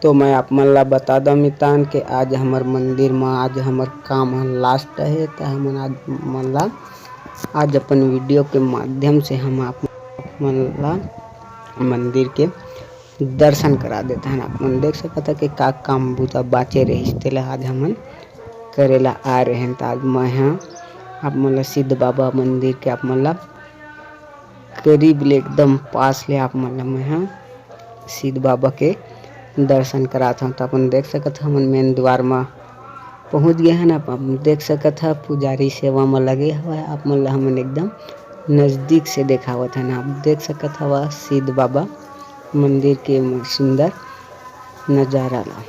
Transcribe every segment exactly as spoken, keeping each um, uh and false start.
तो मैं आप मन ला बता दंव मितान के आज हमर मंदिर म आज हमर काम ह last हे, त हमन आज मन ला आज अपन video के माध्यम से हम आप मन ला मंदिर के दर्शन करा देत हन। आप मन देख सकत ह कि का काम बूता बाचे रहिस, तेला आज हमन करे ला आए रहेन। त आज मैं ह आप मन ला सिद्ध बाबा मंदिर के आप मन ला करीब ले एकदम पास ले आप मन ला मैं ह सिद्ध बाबा के दर्शन करात हंव। त अपन देख सकत ह, हमन main द्वार म पहुंच गे हन। आप, आप देख सकत ह, पुजारी सेवा म लगे हवय। आप मन ला हमन एकदम नजदीक से देखावत हन। आप देख सकत हव सिद्ध बाबा मंदिर के सुंदर नजारा ला।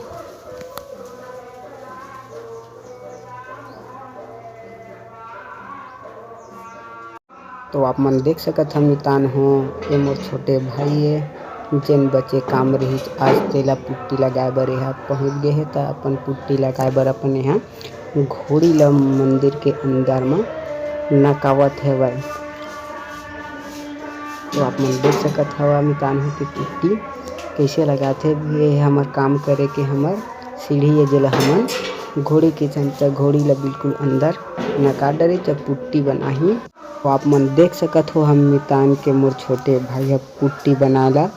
तो आप मन देख सकत ह मितान हो, ये मोर छोटे भाई ए, जेन बचे काम रहिस आज तेला पुट्टी लगाए बर एहा पहुंच गे हे, त अपन पुट्टी लगाए बर अपन एहा घोड़ी ल मंदिर के अंदर म नकावत हेवय। तो आप मन देख सकत हव मितान हो कि पुट्टी कइसे लगाथे। ये हमर काम करे के हमर सीढ़ी ए, जेला हमन घोड़ी के चलता घोड़ी ल बिल्कुल अंदर नका डरे त पुट्टी बनाही। तो आप मन देख सकत हो, हम मितान के मोर छोटे भाई ह पुट्टी बनाए ला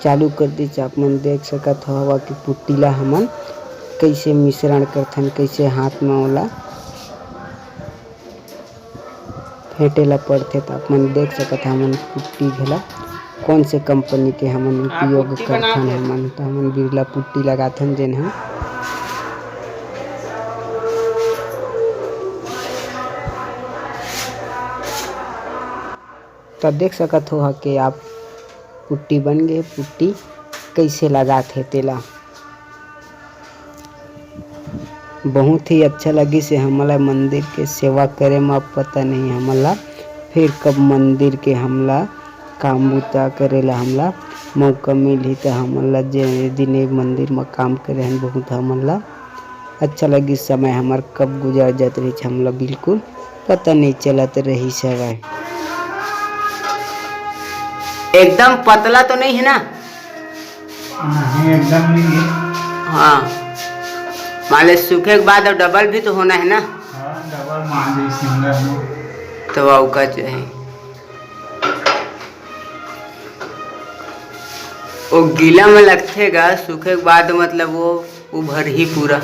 चालू कर दीस। आप मन देख सकत हो हवा कि पुट्टी ला हमन कइसे मिश्रण करथन, कइसे हाथ म ओला फेंटे ला पड़थे। त आप मन देख सकत ह, हमन पुट्टी घला कौन से कंपनी के हमन उपयोग करथन। हमन त हमन बिरला पुट्टी लगाथन, जेन ह त देख सकत हो ह के आप पुट्टी बन गे, पुट्टी कइसे लगात हे तेला। बहुत ही अच्छा लगिस हे हमला मंदिर के सेवा करे म। पता नहीं हमला फिर कब मंदिर के हमला काम बुता करे ला हमला मौका मिलही, त हमन ला जे दिन ए मंदिर म काम करे हन, बहुत हमन ला अच्छा लगिस। समय हमर कब गुजर जात रहिस, हमला बिल्कुल पता नहीं चलत रहिस हवय। एकदम पतला तो नहीं है ना? नहीं, एकदम नहीं है। हाँ, मान ले सूखे के बाद अब डबल भी तो होना है ना? हाँ, डबल मान ले सिंगल में। तो अउ का चाही? वो गीला में लगथे गा, सूखे के बाद मतलब वो उभर ही पूरा।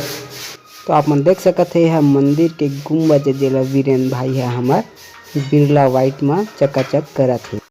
तो आप मन देख सकत हे, यह मंदिर के गुम्बद, जेला वीरेन भाई ह हमर बिरला व्हाइट म चकाचक करत हे।